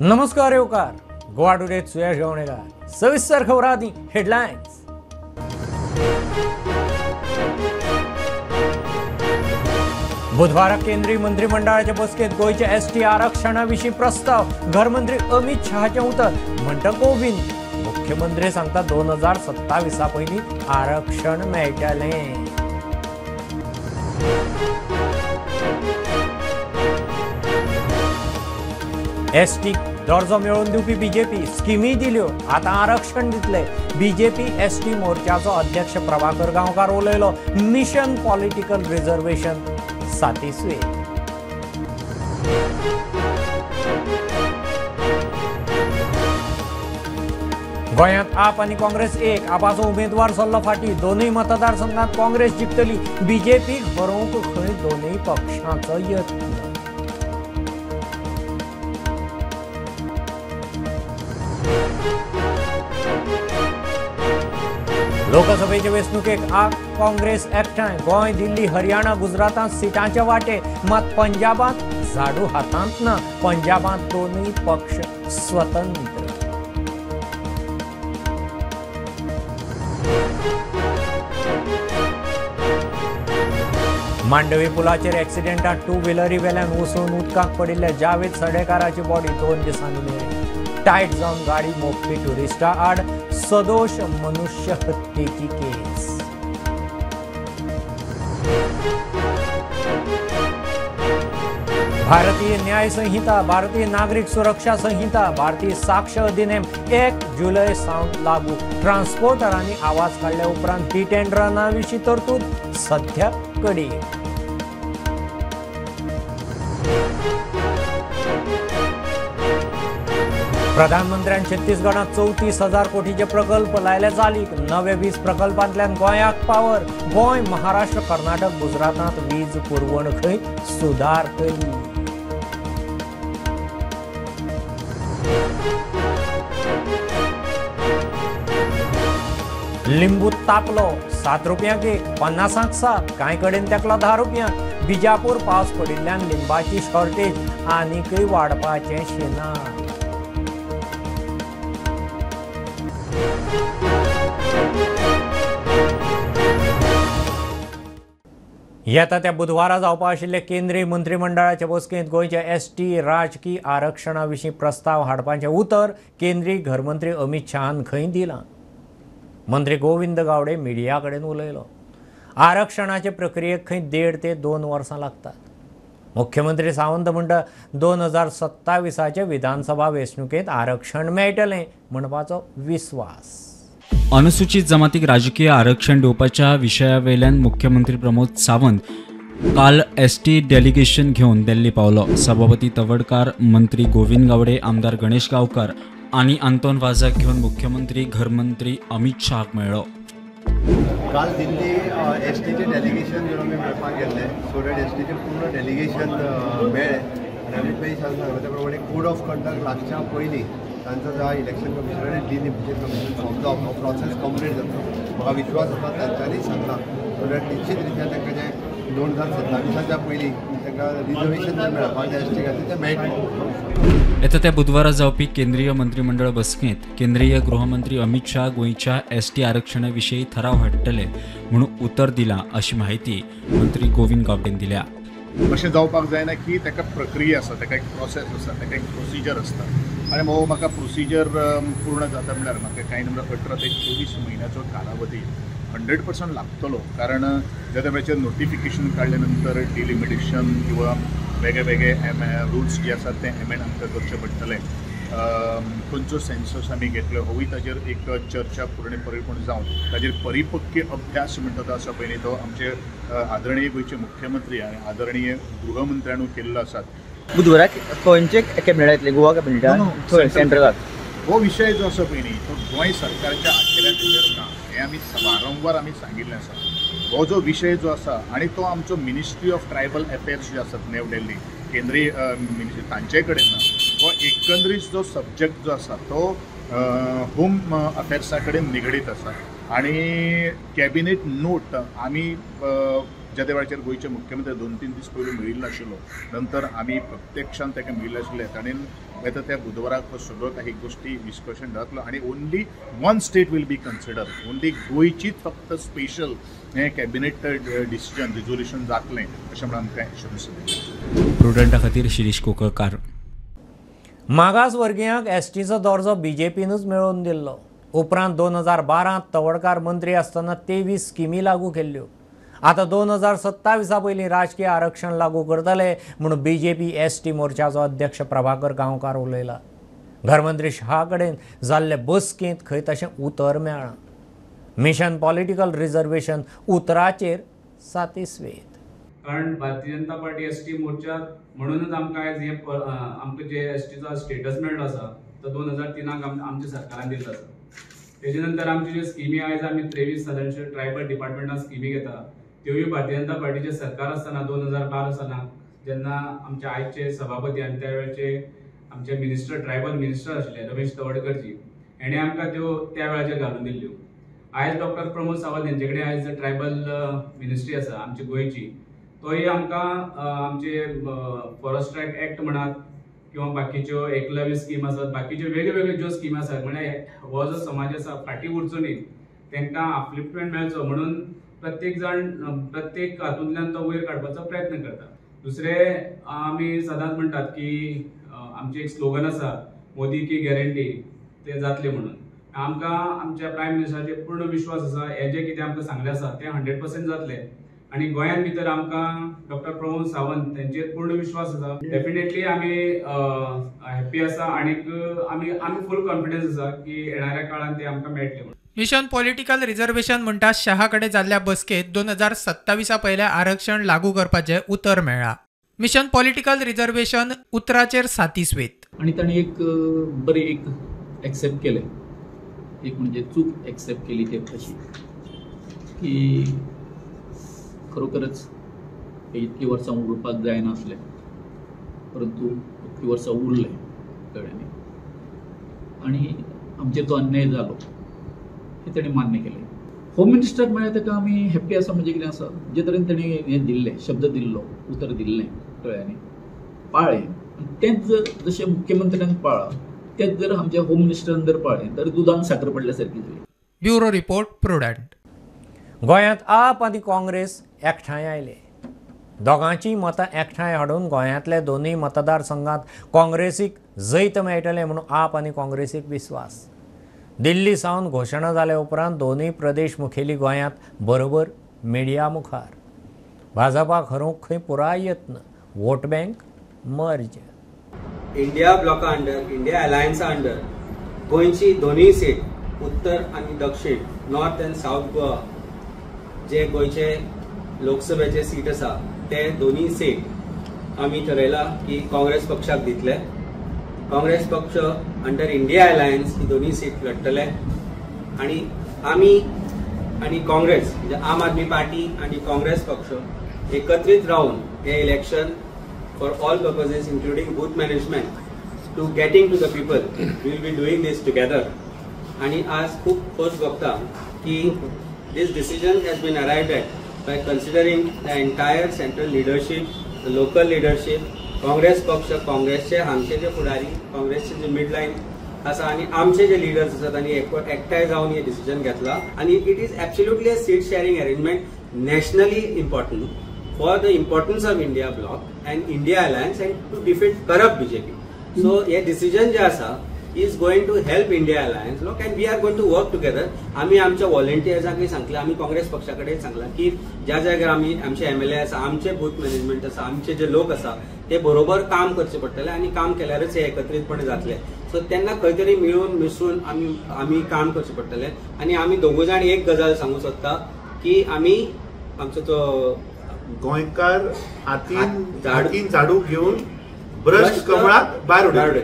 नमस्कार येवकार गोवा टुडे सुयश गावणेकर. सविस्तर खबर आदी हेडलायन्स. बुधवारा केंद्रीय मंत्रिमंडळाच्या बसकेत गोंयच्या एसटी आरक्षणा विशीं प्रस्ताव. घरमंत्री अमित शहाचें उतर. म्हणटा गोविंद. मुख्यमंत्री सांगता 2027 पयलीं आरक्षण मेळटलें. एसटी दर्जो मेळोवन दिवपी बीजेपी स्किमी दिल्यो, आतां आरक्षण दितले. बीजेपी एसटी मोर्चाचो अध्यक्ष प्रभाकर गांवकार उलयलो. मिशन पॉलिटिकल रिझर्वेशन सातिस्वे. गोंयांत आप आनी काँग्रेस एक. आपाचो उमेदवार सरलो फाटी. दोनूय मतदारसंघात काँग्रेस जिखतली. बीजेपीक हरोवंक खंय दोनूय पक्षांचो यत्न. लोकसभेचे वेंचणुकेक आप काँग्रेस एकठांय. गोंय, दिल्ली, हरियाणा, गुजरातांत सिटांचे वांटे. मात पंजाबांत झाडू हातांत ना. पंजाबांत दोनूय पक्ष स्वतंत्र. मांडवी पुलाचेर एक्सिडेंटात टू व्हिलरी वेल्यान उसळून उदकाक पडिल्ल्या जावेद सडेकाराची बॉडी 2 दिसांनी मेळ्ळी. टायट जावन गाडी मोखपी ट्युरिस्टा आड सदोष मनुष्य हत्येची केस. भारतीय न्याय संहिता, भारतीय नागरिक सुरक्षा संहिता, भारतीय साक्ष अधिनेम 1 जुलय सावन लागू. ट्रान्सपोर्टरांनी आवाज काडल्या उपरांत हिट अँड रना विशीं तरतूद सध्या कडी. प्रधानमंत्र्यान छत्तीसगडात 34,000 कोटीचे प्रकल्प लायले चालीक. नवे वीज प्रकल्पांतल्यान गोंयाक पावर. गोंय, महाराष्ट्र, कर्नाटक, गुजरातांत वीज पुरवण खंय सुदारतली. लिंबू तापलो 7 रुपयांक एक, 50 7, कांय कडेन तेकलो 10 रुपयांक. बिजापूर पावस पडिल्ल्यान लिंबाची शॉर्टेज आनीकय वाडपाचें शिना. येता त्या बुधवारा जावपा आशिल्ले केंद्रीय मंत्रिमंडळाचे बसकेंत गोंयच्या एसटी राजकी आरक्षणा विशीं प्रस्ताव हाडपाचें उतर केंद्रीय घरमंत्री अमित शहान खंय दिलां. मंत्री गोविंद गावडे मिडिया कडेन उलयलो. आरक्षणाचे प्रक्रियेक खंय 1.5 ते 2 वर्सां लागतात. मुख्यमंत्री सावंत म्हणटा 2027 विधानसभा वेंचणुकेंत आरक्षण मेळटलें म्हणपाचो विस्वास. अनुसूचित जमातीक राजकीय आरक्षण दिवपाच्या विशयावेल्यान मुख्यमंत्री प्रमोद सावंत काल एसटी डेलिगेशन घेवन दिल्ली पावलो. सभापती तवडकार, मंत्री गोविंद गावडे, आमदार गणेश गांवकार आनी आंतोन वाजाक घेवन मुख्यमंत्री घरमंत्री अमित शहाक मेळ्ळो. काल दिल्ली एसटीचे डेलिगेशन घेवन आमी मेळपाक गेल्ले. सो that एसटीचें पूर्ण डेलिगेशन मेळ्ळें आनी आमी पयलीं सांगला त्या प्रमाणे कोड ऑफ कंडक्ट लागच्या पयलीं तांचो जो इलेक्शन कमिशनान डिलिमिटेशन कमिशन फॉर्म जावप हो प्रोसेस कंप्लीट जातलो. म्हाका विश्वास आसा तांच्यांनी सांगला. सो that निश्चित रित्या तांकां जें 2027 पयलीं तांकां रिजर्वेशन जें मेळपाक जाय एसटी खातीर तें मेळटलें. येता त्या बुधवारा जावपी केंद्रीय मंत्रिमंडळ बसकेंत केंद्रीय गृहमंत्री अमित शहा गोंयच्या एसटी आरक्षणा विशीं ठराव हाडटले म्हणून उतर दिलां अशी माहिती मंत्री गोविंद गावडेन दिल्या. अशें जावपाक जायना की ताका प्रक्रिया आसा, ताका एक प्रोसेस आसा, ताका एक प्रोसिजर आसता. आनी हो म्हाका प्रोसिजर पूर्ण जाता म्हणल्यार म्हाका कांय म्हणल्यार 18 ते 24 म्हयन्याचो कालावधी 100% लागतलो. कारण ज्या वेळाचेर नोटिफिकेशन काडले नंतर डिलिमिटेशन किंवा वेगळे वेगळे रुल्स जे आसात ते एमेंड आमकां करचे पडटले. खंयचो सेन्सस आमी घेतलो होवूय ताजेर एक चर्चा पूर्ण परिपूर्ण जावन ताजेर परिपक्व अभ्यास म्हणटा तो आसा पळय न्ही, तो आमचे आदरणीय गोंयचे मुख्यमंत्री आनी आदरणीय गृहमंत्र्यानू केल्लो आसात. बुधवाराक खंयचे कॅबिनेट येतले? गोवा कॅबिनेटान सेंट्रलाक हो विशय जो आसा पळय न्ही तो गोंय सरकारच्या आखेऱ्यांत भितर ना, हें आमी वारंवार आमी सांगिल्लें आसा. हो जो विशय जो आसा आनी तो आमचो मिनिस्ट्री ऑफ ट्रायबल अफेर्स जे आसात न्यू दिल्ली केंद्रीय मिनिस्ट्री तांचे कडेन ना. हो एकंदरीत जो सब्जॅक्ट जो आसा तो होम अफेर्सा कडेन निगडीत आसा आनी कॅबिनेट नोट आमी ज्या वेळाचेर गोंयचे मुख्यमंत्री 2-3 दीस पयलीं मेळिल्लो आशिल्लो, नंतर आमी प्रत्यक्षान ताका मेळिल्ले आशिल्ले. ताणें येता त्या बुधवाराक हो सगळो काही गोष्टी डिस्कशन जातलो आनी only one state will be consider, only गोंयचीच फक्त स्पेशल हें कॅबिनेट डिसिजन रिजोल्युशन जातलें अशें म्हणून आमकां एश्योरन्स दिलें. प्रुडंटा खातीर शिरीष कोकळकार. मागासवर्गीयांक एसटीचो दर्जो बीजेपीनूच मेळोवन दिल्लो. उपरांत 2012 तवडकार मंत्री आसतना 23 स्किमी लागू केल्ल्यो. आतां 2027 पयलीं राजकीय आरक्षण लागू करतले म्हूण बीजेपी एसटी मोर्चाचो अध्यक्ष प्रभाकर गांवकार उलयला. घरमंत्री शहा कडेन जाल्ले बसकेंत खंय तशें उतर मेळ्ळां. मिशन पॉलिटिकल रिजर्वेशन उतराचेर सातिस्वेत. कारण भारतीय जनता पार्टी एसटी मोर्चा म्हणूनच आमकां आयज हे आमकां जे एसटीचो स्टेटस मेळ्ळो आसा तो 2003 आमच्या सरकारान दिल्लो आसा. तेजे नंतर आमच्यो ज्यो स्किमी आयज आमी 23 सादारणशे ट्रायबल डिपार्टमेंटान स्किमी घेता त्योय भारतीय जनता पार्टीचे सरकार आसतना 2012 सालान जेन्ना आमचे आयचे सभापती आनी त्या वेळचे आमचे मिनिस्टर ट्रायबल मिनिस्टर आशिल्ले रमेश तवडकरजी हेणे आमकां त्यो त्या वेळाचेर घालून दिल्ल्यो. आयज डॉक्टर प्रमोद सावंत हेंचे कडेन आयज ट्रायबल मिनिस्ट्री आसा आमची गोंयची, तोय आमकां आमचे फॉरेस्ट ट्रॅक एक्ट म्हणात किंवा बाकीच्यो एकलव्य स्कीम आसात, बाकीच्यो वेगळ्यो ज्यो स्कीम आसात म्हळ्यार हो जो समाज आसा फाटीं उरचो न्ही, तांकां अपलिफ्टमेंट मेळचो म्हणून प्रत्येक जाण प्रत्येक हातूंतल्यान तो वयर काडपाचो प्रयत्न करता. दुसरें आमी सदांच म्हणटात की आमचें एक स्लोगन आसा मोदी की गॅरंटी, तें जातलें म्हणून. आमकां आमच्या प्रायम मिनिस्टराचेर पूर्ण विश्वास आसा, हें जें कितें आमकां सांगलें आसा तें 100% जातलें आनी गोंयांत भितर आमकां डॉक्टर प्रमोद सावंत तेंचेर पूर्ण विश्वास आसा. डेफिनेटली आमी हॅप्पी आसा आनीक आमी आमी फूल कॉन्फिडन्स आसा की येणाऱ्या काळान ते आमकां मेळटले म्हणून. मिशन पॉलिटिकल रिजर्वेशन म्हणटा शहा कडेन जाल्ल्या बसकेंत 2027 पयलें आरक्षण लागू करपाचें उतर मेळ्ळां. मिशन पॉलिटिकल रिजर्वेशन उतराचेर सातिस्वेत. आनी ताणें एक बरें एक एक्सेप्ट केलें, एक म्हणजे चूक एक्सेप्ट केली ती अशी की खरोखरच इतलीं वर्सां उरपाक जायनासलें, परंतु इतलीं वर्सां उरलें कळ्ळें न्ही, आनी आमचेर तो अन्याय जालो हें ताणें मान्य केलें. होम मिनिस्टर म्हळ्यार ताका आमी हॅप्पी आसा. म्हणजे कितें आसा, जे तरेन ताणें हें दिल्लें, शब्द दिल्लो, उतर दिल्लें कळ्ळें न्ही, पाळ्ळें. तेंच जर जशें मुख्यमंत्र्यान पाळ्ळां तेंच जर आमच्या होम मिनिस्टरान जर पाळ्ळें तर दुदान साकर पडल्या सारकी जाली. Bureau report, Prudent. गोंयांत आप आनी काँग्रेस एकठांय आयले. दोगांचीय मतां एकठांय हाडून गोंयांतले दोनूय मतदारसंघात काँग्रेसीक जैत मेळटलें म्हणून आप आनी काँग्रेसीक विस्वास. दिल्ली सावन घोशणा जाल्या उपरांत दोनूय प्रदेश मुखेली गोंयांत बरोबर मिडिया मुखार. भाजपाक हरोवंक खंय पुराय यत्न, वोट बँक मर्ज. इंडिया ब्लॉका अंडर, इंडिया अलायन्सा अंडर गोंयची दोनूय सीट उत्तर आनी दक्षिण, नॉर्थ अँड सावथ गोवा जे गोंयचे लोकसभेचे सीट आसा ते दोनूय सीट आमी ठरयला की काँग्रेस पक्षाक दितले. काँग्रेस पक्ष अंडर इंडिया अलायन्स ही दोनूय सीट लढटले आनी आमी आनी काँग्रेस म्हणजे आम आदमी पार्टी आनी काँग्रेस पक्ष एकत्रीत रावन हे election for all purposes including booth management to getting to the people we will be doing this together. आनी आज खूब खोस भोगता की this decision has been arrived at by considering the entire central leadership, the local leadership, Congress पक्ष, काँग्रेसचे हांगचे जे फुडारी, काँग्रेसचे जे मिडलायन आसा आनी आमचे जे लिडर्स आसात आनी एकठांय जावन हे डिसिजन घेतला. आनी it is absolutely a seat sharing arrangement nationally important for the importance of India bloc and India alliance and to defeat corrupt BJP. So hey decision जे आसा is going to help India alliance bloc and we are going to work together. आमी आमच्या व्हॉलंटियर्सांकूय सांगला, आमी काँग्रेस पक्षा कडेन सांगला की ज्या जाग्यार आमी आमचे एमएलए आसा, आमचे बूथ मॅनेजमेंट आसा, आमचे जे लोक आसा ते बरोबर काम करचे पडटले आनी काम केल्यारच हे एकत्रीतपणे जातले. सो तेन्ना खंय तरी मिळून मिसळून आमी आमी काम करचे पडटले. आनी आमी दोगूय जाण एक गजाल सांगूंक सोदता की आमी आमचो तो गोंयकार हातीन झाडू घेवन ब्रश कमळाक भायर उडयले.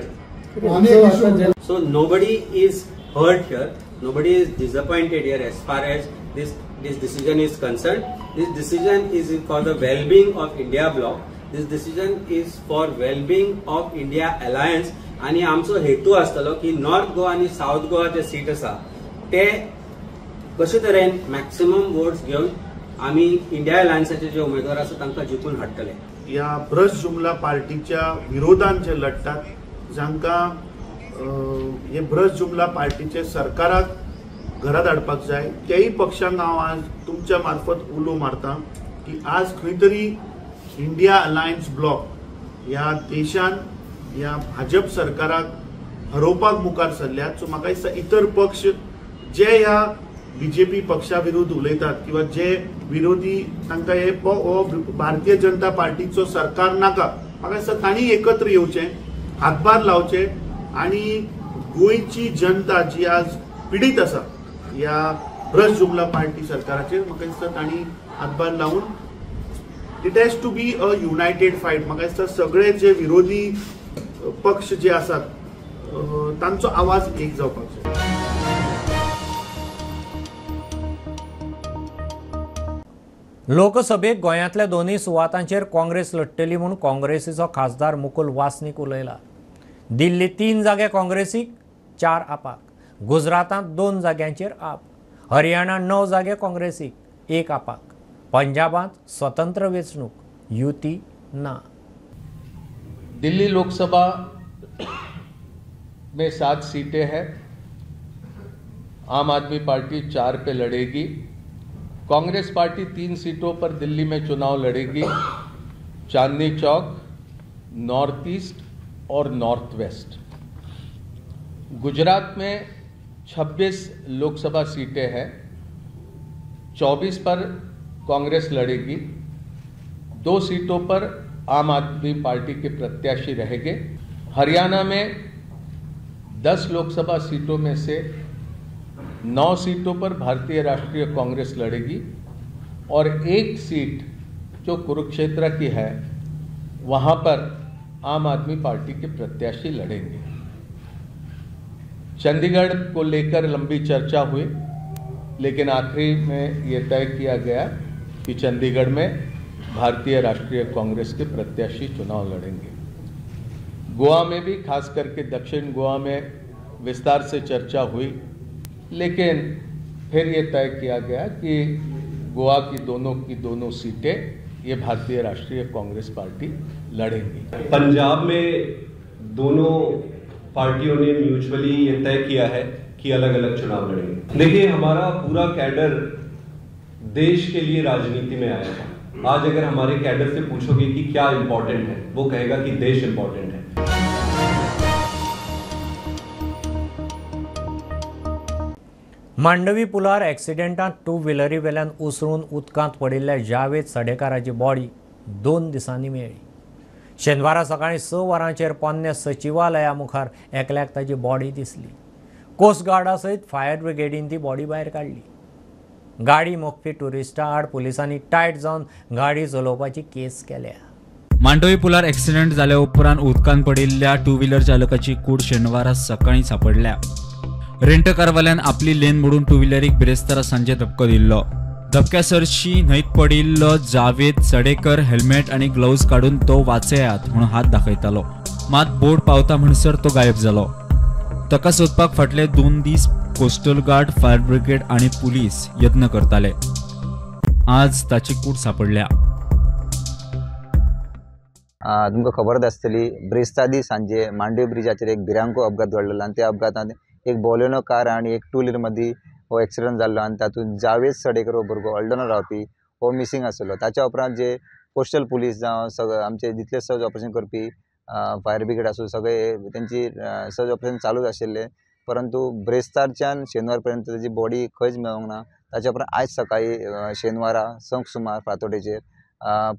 So nobody is hurt here, nobody is disappointed here as far as this decision is concerned. This decision is for the well-being of India bloc. This decision is for well-being of India alliance. आनी आमचो हेतू आसतलो की north Goa आनी south Goa जे seat आसा ते कशे तरेन मॅक्सिमम वोट्स घेवन आमी इंडिया अलायन्साचे जे उमेदवार आसा तांकां जिखून हाडटले. ह्या ब्रश जुमला पार्टीच्या विरोधान जे लढतात जांकां हे भ्रश्ट जुमला पार्टीचे सरकाराक घरा धाडपाक जाय तेय पक्षांक हांव आज तुमच्या मार्फत उलो मारता की आज खंय तरी इंडिया अलायन्स ब्लॉक ह्या देशान ह्या भाजप सरकाराक हरोवपाक मुखार सरल्यात. सो म्हाका दिसता इतर पक्ष जे ह्या बीजेपी पक्षा विरुद्ध उलयतात किंवा जे विरोधी तांकां हे भारतीय जनता पार्टीचो सरकार नाका, म्हाका दिसता तांणी एकत्र येवचें, हातभार लावचे आनी गोंयची जनता जी आज पिडीत आसा ह्या भ्रश्ट जुमला पार्टी सरकाराचेर, म्हाका दिसता तांणी हातभार लावन it has to be a united fight. म्हाका दिसता सगळे जे विरोधी पक्ष जे आसात तांचो आवाज एक जावपाक जाय. लोकसभेक गोंयांतल्या दोनूय सुवातांचेर काँग्रेस लढटली म्हूण काँग्रेसीचो खासदार मुकुल वासनीक उलयला. दिल्ली 3 जागे काँग्रेसीक, 4 आपाक, गुजरातांत 2 जाग्यांचेर आप, हरियाणा 9 जागे काँग्रेसीक, 1 आपाक, पंजाबांत स्वतंत्र वेंचणूक, युती ना. दिल्ली लोकसभा में 7 सीटें हैं, आम आदमी पार्टी 4 पे लड़ेगी, कांग्रेस पार्टी 3 सीटों पर दिल्ली में चुनाव लड़ेगी, चांदनी चौक, नॉर्थ ईस्ट और नॉर्थ वेस्ट। गुजरात में 26 लोकसभा सीटें हैं, 24 पर कांग्रेस लड़ेगी, 2 सीटों पर आम आदमी पार्टी के प्रत्याशी रहेंगे। हरियाणा में 10 लोकसभा सीटों में से 9 सीटों पर भारतीय राष्ट्रीय कांग्रेस लड़ेगी और 1 सीट जो कुरुक्षेत्र की है वहाँ पर आम आदमी पार्टी के प्रत्याशी लड़ेंगे। चंडीगढ़ को लेकर लंबी चर्चा हुई, लेकिन आखिरी में ये तय किया गया कि चंडीगढ़ में भारतीय राष्ट्रीय कांग्रेस के प्रत्याशी चुनाव लड़ेंगे। गोवा में भी, खास करके दक्षिण गोवा में विस्तार से चर्चा हुई, लेकिन फिर ये तय किया गया कि गोवा की दोनों सीटें ये भारतीय राष्ट्रीय कांग्रेस पार्टी लड़ेगी। पंजाब में दोनों पार्टियों ने म्यूचुअली ये तय किया है कि अलग अलग चुनाव लड़ेंगे। देखिए, हमारा पूरा कैडर देश के लिए राजनीति में आया था। आज अगर हमारे कैडर से पूछोगे कि क्या इम्पोर्टेंट है, वो कहेगा कि देश इम्पोर्टेंट है। मांडवी पुलार एक्सिडेंटांत टू व्हिलरी वेल्यान उसळून उदकांत पडिल्ल्या जावेद सडेकाराची बॉडी 2 दिसांनी मेळ्ळी. शेनवारा सकाळीं 6 वरांचेर पोन्ने सचिवालया मुखार एकल्याक ताची बॉडी दिसली. कोस्ट गार्डा सयत फायर ब्रिगेडीन ती बॉडी भायर काडली. गाडी मोखपी ट्युरिस्टां आड पुलिसांनी टायट जावन गाडी चलोवपाची केस केल्या. मांडवी पुलार एक्सिडेंट जाल्या उपरांत उदकांत पडिल्ल्या टू व्हिलर चालकाची कूड शेनवारा सकाळीं सापडल्या. रेंटकारवाल्यान आपली लेन मोडून टू व्हिलरीक बिरेस्तारा सांजे धपको दिल्लो. धपक्या सरशी न्हंयत पडिल्लो जावेद सडेकर हेल्मेट आनी ग्लव्ज काडून तो वाचयात म्हणून हात दाखयतालो, मात बोट पावता म्हणसर तो गायब जालो. ताका सोदपाक फाटले 2 दीस कोस्टल गार्ड, फायर ब्रिगेड आनी पुलीस यत्न करताले. आज ताची कूड सापडल्या. तुमकां खबरच आसतली, ब्रेस्तादी सांजे मांडवी ब्रिजाचेर एक भिरांकूळ अपघात घडलेलो आनी त्या अपघातांत एक बोलेनो कार आनी एक टू व्हिलर मदीं हो एक्सिडंट जाल्लो आनी तातूंत जावेद सडेकर हो भुरगो हळदोणा रावपी हो मिसींग आसलो. ताच्या उपरांत जे कोस्टल पुलीस जावं सगळे आमचे जितले सर्च ऑपरेशन करपी फायर ब्रिगेड आसूं सगळे तेंची सर्च ऑपरेशन चालूच आशिल्लें, परंतु ब्रेस्तारच्यान शेनवार पर्यंत ताची बॉडी खंयच मेळोंक ना. ताच्या उपरांत आयज सकाळीं शेनवारा 6 सुमार फांतोडेचेर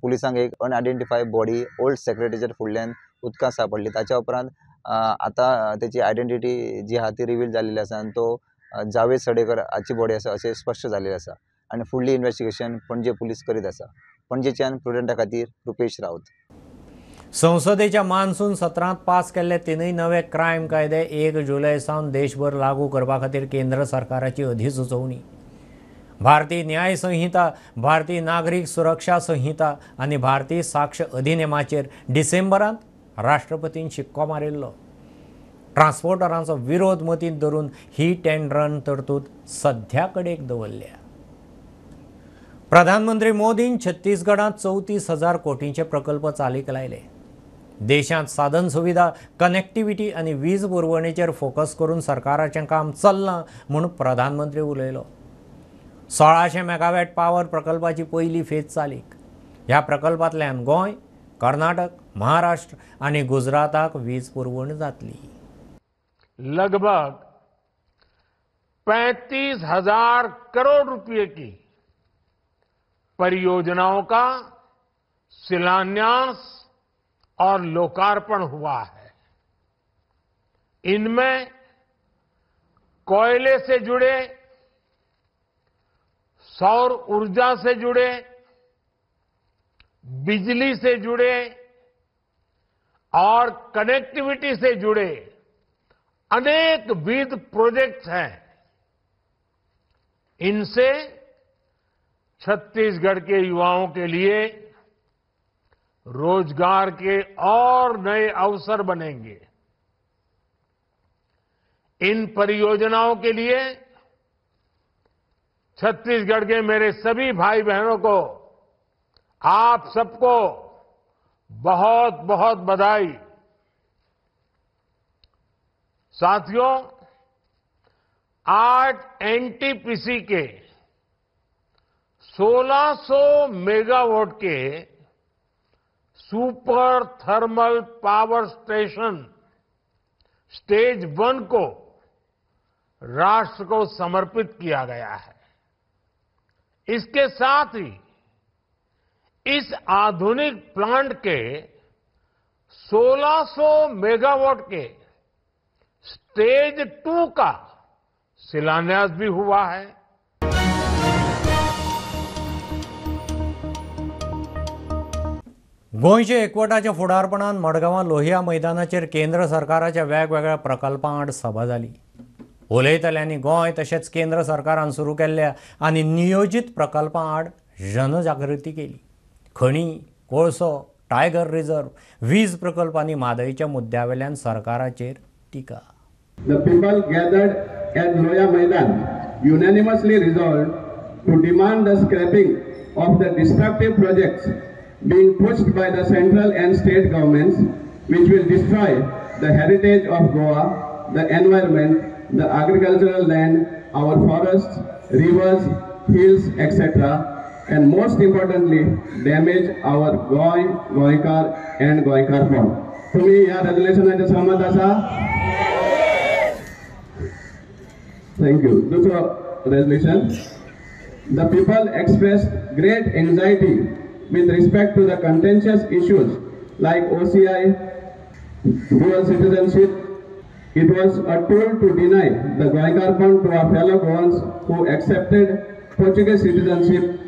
पुलिसांक एक अनआयडेंटिफायड बॉडी ओल्ड सेक्रेटरीच्या फुडल्यान उदकांत सापडली. ताच्या उपरांत आतां तेची आयडेंटिटी जी आहा ती रिवील जाल्ली आसा आनी तो जावेद सडेकर हाची बॉडी आसा अशें स्पश्ट जाल्लें आसा आनी फुडली इन्वेस्टिगेशन पणजे पुलीस करीत आसा. पणजेच्यान प्रुडंटा खातीर रुपेश राऊत. संसदेच्या मान्सून सत्रांत पास केल्ले 3 नवे क्रायम कायदे 1 जुलय सावन देशभर लागू करपा खातीर केंद्र सरकाराची अधिसुचोवणी. भारतीय न्याय संहिता, भारतीय नागरीक सुरक्षा संहिता आनी भारतीय साक्ष अधिनेमाचेर डिसेंबरांत राष्ट्रपतीन शिक्को मारिल्लो. ट्रान्सपोर्टरांचो विरोध मतींत धरून हिट अँड रन तरतूद सध्या कडेक दवरल्या. प्रधानमंत्री मोदीन छत्तीसगडांत 34,000 कोटींचे प्रकल्प चालीक लायले. देशांत साधन सुविधा, कनेक्टिविटी आनी वीज पुरवणेचेर फोकस करून सरकाराचें काम चल्लां म्हूण प्रधानमंत्री उलयलो. 1600 मेगावॅट पावर प्रकल्पाची पयली फेज चालीक. ह्या प्रकल्पांतल्यान गोंय, कर्नाटक, महाराष्ट्र आनी गुजराताक वीज पुरवण जातली. लगभग 35,000 करोड़ रुपए की परियोजनाओं का शिलान्यास और लोकार्पण हुआ है। इनमें कोयले से जुड़े, सौर ऊर्जा से जुड़े, बिजली से जुड़े और कनेक्टिविटी से जुड़े अनेक विध प्रोजेक्ट्स हैं। इनसे छत्तीसगढ़ के युवाओं के लिए रोजगार के और नए अवसर बनेंगे। इन परियोजनाओं के लिए छत्तीसगढ़ के मेरे सभी भाई बहनों को, आप सबको बहुत बहुत बधाई। साथियों, आज NTPC K 1600 megawatt K super thermal power station stage 1 को राष्ट्र को समर्पित किया गया है। इसके साथ ही इस आधुनिक plant K 1600 megawatt K stage 2 का शिलान्यास भी हुआ है। गोंयच्या एकवटाच्या फुडारपणान मडगांवां लोहिया मैदानाचेर केंद्र सरकाराच्या वेगवेगळ्या प्रकल्पां आड सभा जाली. उलयतल्यांनी गोंय तशेंच केंद्र सरकारान सुरू केल्ल्या आनी नियोजीत प्रकल्पां आड जनजागृती केली. खणी, कोळसो, टायगर रिझर्व, वीज प्रकल्प आनी म्हादयच्या मुद्द्यावेल्यान सरकाराचेर टिका. The people gathered at Lohia Maidan unanimously resolved to demand the scrapping of the destructive projects being pushed by the central and state governments, which will destroy the heritage of Goa, the environment, the agricultural land, our forests, rivers, hills, etc., and most importantly, damage our Goy, Goykar and Goykar bond. तुम्ही या रेजोल्युशनाचे सहमत आसा? Thank you. दुसरो resolution. The people expressed great anxiety with respect to the contentious issues like OCI, dual citizenship. It was a tool to deny the Goykarpon to our fellow Goans who accepted Portuguese citizenship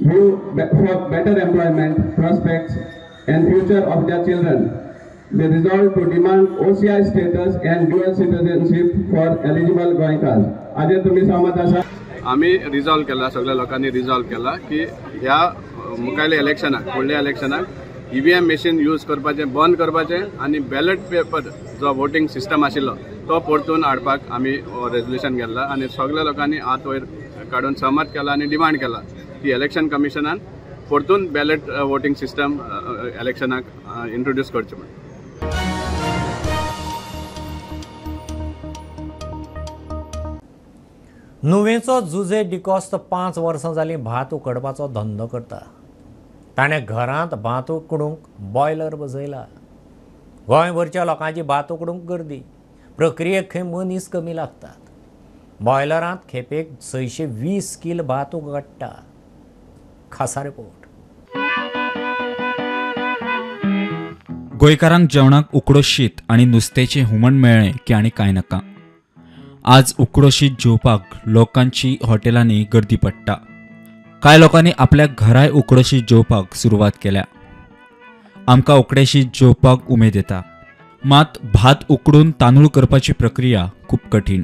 view for better employment prospects and future of their children. They resolved to demand OCI status and dual citizenship for eligible Goykars. Ajay, तुम्ही सहमत आसा? आम्ही resolve केला, सगळ्या लोकांनी resolve केला की ह्या मुखायल्या इलेक्शनाक, फुडल्या इलेक्शनाक EVM machine use करपाचें बंद करपाचें आनी बॅलट पेपर जो वोटींग सिस्टम आशिल्लो तो परतून हाडपाक आमी रेजोल्युशन घेतला आनी सगळ्या लोकांनी हात वयर काडून सहमत केला आनी डिमांड केला की इलेक्शन कमिशनान परतून बॅलट वोटींग सिस्टम इलेक्शनाक इंट्रोड्यूस करचें म्हूण. नुवेंचो जुजे डिकॉस्त 5 वर्सां जालीं भात उकडपाचो धंदो करता. ताणें घरांत भात उकडूंक बॉयलर बसयला. गोंयभरच्या लोकांची भात उकडूंक गर्दी. प्रक्रियेक खंय मनीस कमी लागतात. बॉयलरांत खेपेक 620 कील भात उकडटा. खासा रिपोर्ट. गोंयकारांक जेवणाक उकडो शीत आनी नुस्त्याचें हुमण मेळ्ळें की आनी कांय नाका. आज उकडो शीत जेवपाक लोकांची हॉटेलांनी गर्दी पडटा. कांय लोकांनी आपल्या घराय उकडो शीत जेवपाक सुरवात केल्या. आमकां उकडे शीत जेवपाक उमेद येता, मात भात उकडून तांदूळ करपाची प्रक्रिया खूब कठीण.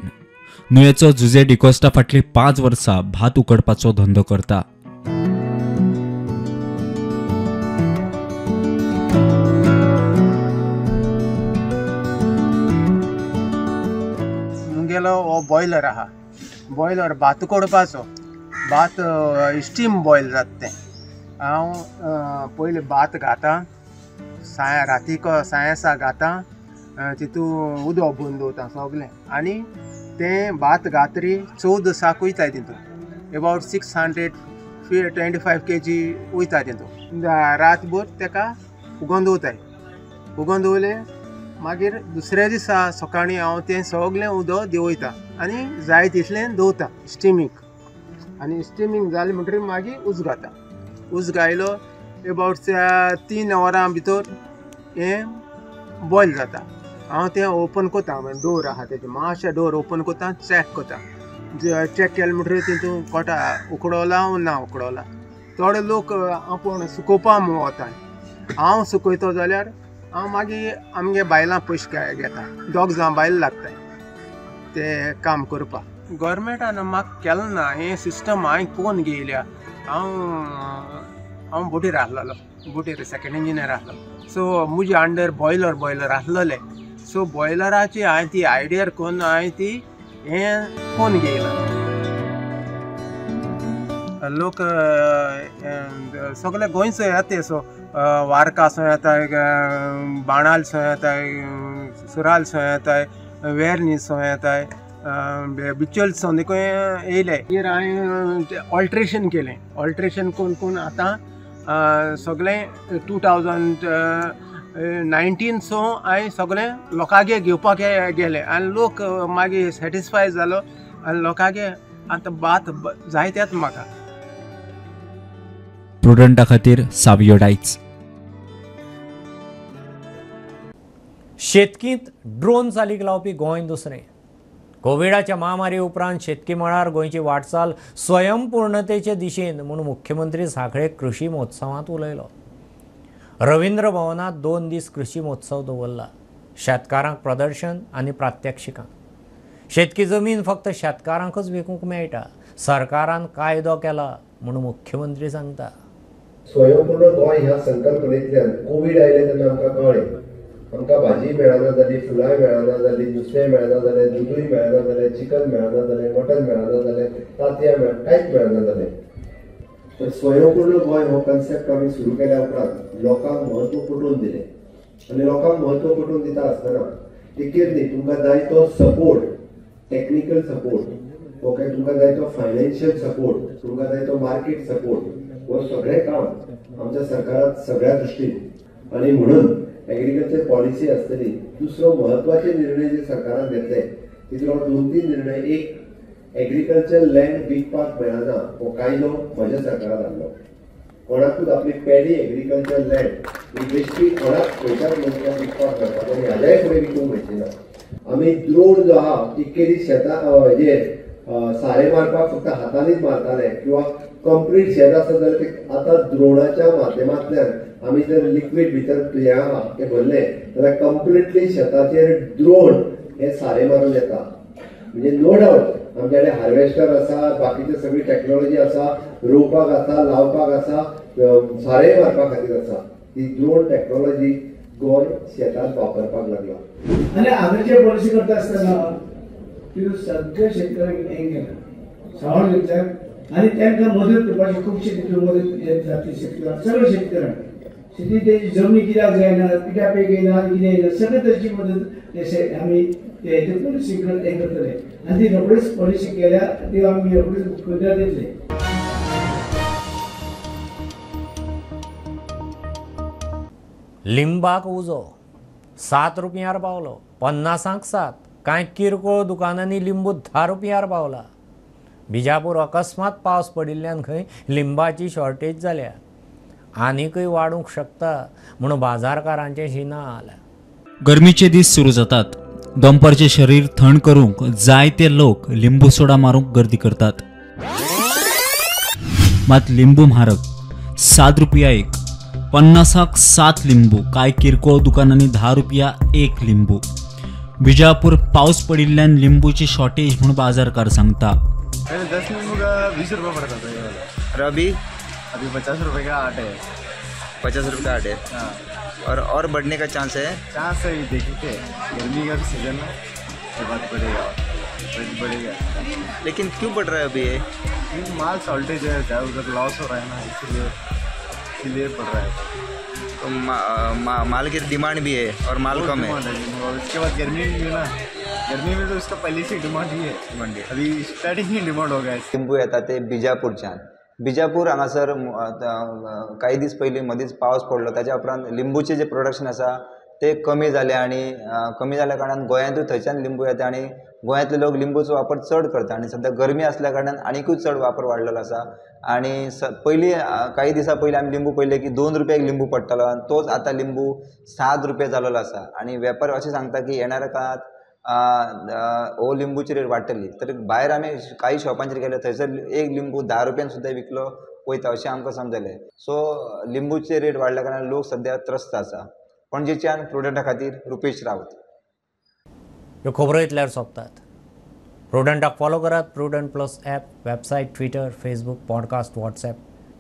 नुवेचो जुजे डिकोस्टा फाटलीं 5 वर्सां भात उकडपाचो धंदो करता. मुगेलो हो बॉयलर आहा. बॉयलर भात उकडपाचो. भात स्टीम बॉयल जाता तें. हांव पयलीं भात घाता, साया रातीक साया घाता तितू उदक भरून दवरता सगळें आनी तें भात घातरी 14 साक वयताय तितून एबावट 625 kg वयता तितून रातभर तेका उगोवन दवरताय. उगोवन दवरलें मागीर दुसऱ्या दिसा सकाळीं हांव तें सगळें उदक देंवयता आनी जाय तितलें दवरता स्टिमींग आनी स्टिमींग जालें म्हणटकीर मागीर उज घाता. उज घायलो एबावट 3 वरां भितर हें बॉयल जाता. हांव तें ओपन करता, डोर आहा तेजें मातशें डोर ओपन करता, चॅक करता. चॅक केलें म्हणटकीर तितून कोटा उकडोला ना उकडोला. थोडे लोक आपूण सुकोवपा म्हूण वता, हांव सुकयतो जाल्यार हांव मागीर आमगे बायलां पयशे घेता, 2 जाण बायल लागताय ते काम करपाक. गोवोरमेंटान म्हाका केलें ना हें सिस्टम हांवें कोण घेयल्या. हांव बोटीर आसलेलो, बोटीर सेकेंड इंजिनियर आसलो. सो म्हजे अंडर बॉयलर आसलेले. सो बॉयलराची हांवें ती आयडिया करून हांवें ती हें कोण घेयलां. लोक सगळे गोंयचो येता, सो वारका सो येताय, बाणाल सो येताय, सुराल सो येताय, वेर्णी सो येताय, बिचोल सो देखून येयले. मागीर हांवें ऑल्ट्रेशन केलें. ऑल्ट्रेशन कोण कोण आतां सगळें 2019 सो हांवें सगळें लोकांगे घेवपाक गेलें आनी लोक मागीर सॅटिस्फाय जालो आनी लोकांगे आतां भात जायतेच म्हाका. प्रुडंटा खातीर सावियो डायच. शेतकींत ड्रोन चालीक लावपी गोंय दुसरें. कोविडाच्या महामारी उपरांत शेतकी मळार गोंयची वाटचाल स्वयंपूर्णतेचे दिशेन म्हूण मुख्यमंत्री सांखळे कृषी महोत्सवांत उलयलो. रवींद्र भवनांत 2 दीस कृषी महोत्सव दवरला. शेतकारांक प्रदर्शन आनी प्रात्यक्षिकां. शेतकी जमीन फक्त शेतकारांकच विकूंक मेळटा, सरकारान कायदो केला म्हूण मुख्यमंत्री सांगता. स्वयंपूर्ण गोंय ह्या संकल्पनेंतल्यान कोवीड आयलें तेन्ना आमकां कळ्ळें आमकां भाजी मेळना जाली, फुलांय मेळना जाली, नुस्तें मेळना जालें, दुदूय मेळना जालें, चिकन मेळना जालें, मटन मेळना जालें, तांतयां कांयच मेळना जालें. तर स्वयंपूर्ण गोंय हो कन्सेप्ट आमी सुरू केल्या उपरांत लोकांक म्हत्व पटोवन दिलें आनी लोकांक म्हत्व पटोवन दिता आसतना एकेच न्ही, तुमकां जाय तो सपोर्ट, टॅक्निकल सपोर्ट, ओके, तुमकां जाय तो फायनान्शियल सपोर्ट, तुमकां जाय तो मार्केट सपोर्ट, हो सगळें काम आमच्या सरकारात सगळ्या दृश्टीन. आनी म्हणून एग्रीकल्चर पॉलिसी आसतली. दुसरो म्हत्वाचे निर्णय जे सरकारान घेतले तितून 2-3 निर्णय, एक एग्रीकल्चर लँड विकपाक मेळना हो कायदो म्हज्या सरकारान हाडलो. कोणाकूच आपली पेडी एग्रीकल्चर लँड ही बेश्टी कोणाक खंयच्याच मनशाक विकपाक मेळपाक आनी हाज्याय फुडें विकूंक मेळची ना. आमी द्रोण जो आहा इतके दीस शेतां हेजेर सारें मारपाक फक्त हातांनीच मारताले किंवा कंप्लीट शेत आसत जाल्यार ते आतां द्रोणाच्या माध्यमांतल्यान आमी जर लिक्वीड भितर हें आहा तें भरलें जाल्यार कंप्लिटली शेताचेर द्रोण हें सारें मारून येता. म्हणजे नो डावट आमच्या कडेन हार्वेस्टर आसा, बाकीचे सगळी टॅक्नोलॉजी आसा, रोवपाक आसा, लावपाक आसा, सारें मारपा खातीर आसा. ती ड्रोन टॅक्नोलॉजी गोंय शेतांत वापरपाक लागला. आनी हांगाचे पॉलिसी करता आसतना तितून सगळ्या शेतकऱ्यांक हें केलां, सांबाळ घेतल्या आनी तांकां मदत करपाची खुबशी तितून मदत जातली शेतकऱ्यांक, सगळ्या शेतकऱ्यांक. शेती तेजी जमनी कित्याक जायना, कित्याक पीक येयना, कितें येयना, सगळे तरेची मदत आमी ते पॉलिसी हें करतले आनी ती रोखडीच पॉलिसी केल्या ती आमी रोखडीच मुख्यमंत्र्याक दितले. लिंबाक उजो 7 रुपयार पावलो, 50 7. कांय किरकोळ दुकानांनी लिंबू 10 रुपयार पावला. बिजापूर अकस्मात पावस पडिल्ल्यान खंय लिंबाची शॉर्टेज जाल्या, आनीकय वाडूंक शकता म्हूण बाजारकारांचें शिना आलां. गरमीचे दीस सुरू जातात. दनपारचें शरीर थंड करूंक जायते लोक लिंबू सोडा मारूंक गर्दी करतात. मात लिंबू म्हारग, 7 रुपया एक, 50 7 लिंबू. कांय किरकोळ दुकानांनी 10 रुपया एक लिंबू. बिजापूर पावस पडिल्ल्यान लिंबूची शॉर्टेज म्हूण बाजारकार सांगता. 10 नींबू का 20 रुपये पड़ता था ये वाला। और अभी अभी 50 रुपये का 8 है। 50 रुपये का 8 है। हाँ। और बढ़ने का चांस है? चांस है, देखते हैं, गर्मी का भी सीजन है, ये बात बढ़ेगा, रेट बढ़ेगा। लेकिन क्यों बढ़ रहा है अभी ये? माल शॉर्टेज है, ज़्यादा उधर लॉस हो रहा है ना, इसीलिए बढ़ रहा है। तो माल की डिमांड भी है और माल कम है। और उसके बाद गर्मी भी है ना, गर्मी में तो उसका पहले से डिमांड ही है, डिमांड अभी स्टार्टिंग ही डिमांड हो गया। लिंबू येता ते बिजापूरच्यान। बिजापूर हांगासर कांय दीस पयलीं मदींच पावस पडलो, ताच्या उपरांत लिंबूचें जें प्रोडक्शन आसा ते कमी जालें आनी कमी जाल्या कारणान गोंयांतूय थंयच्यान लिंबू येता आनी गोंयांतले लोक लिंबूचो वापर चड करता आनी सद्या गरमी आसल्या कारणान आनिकूय चड वापर वाडलेलो आसा। आनी पयलीं कांय दिसां पयलीं आमी लिंबू पळयले की 2 रुपयाक लिंबू पडटालो आनी तोच आतां लिंबू 7 रुपया जालेलो आसा। आनी वेपारी अशें सांगता की येणाऱ्या काळांत हो लिंबूची रेट वाडटली। तर भायर आमी कांय शॉपांचेर गेले थंयसर एक लिंबू 10 रुपयान सुद्दां विकलो वयता अशें आमकां समजलें। सो लिंबूचे रेट वाडल्या कारणान लोक सद्या त्रस्त आसा। पणजेच्यान प्रुडंटा खातीर रुपेश रावत। ह्यो खबरो इतल्यार सोंपतात। प्रुडंटाक फॉलो करात Prudent plus app, website, Twitter, Facebook, podcast, WhatsApp,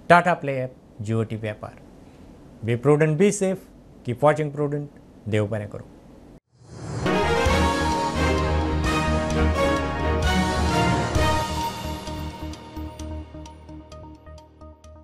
Tata Play app, Jio TV ॲपार। Be prudent, be safe, keep watching Prudent. देव बरें करूं।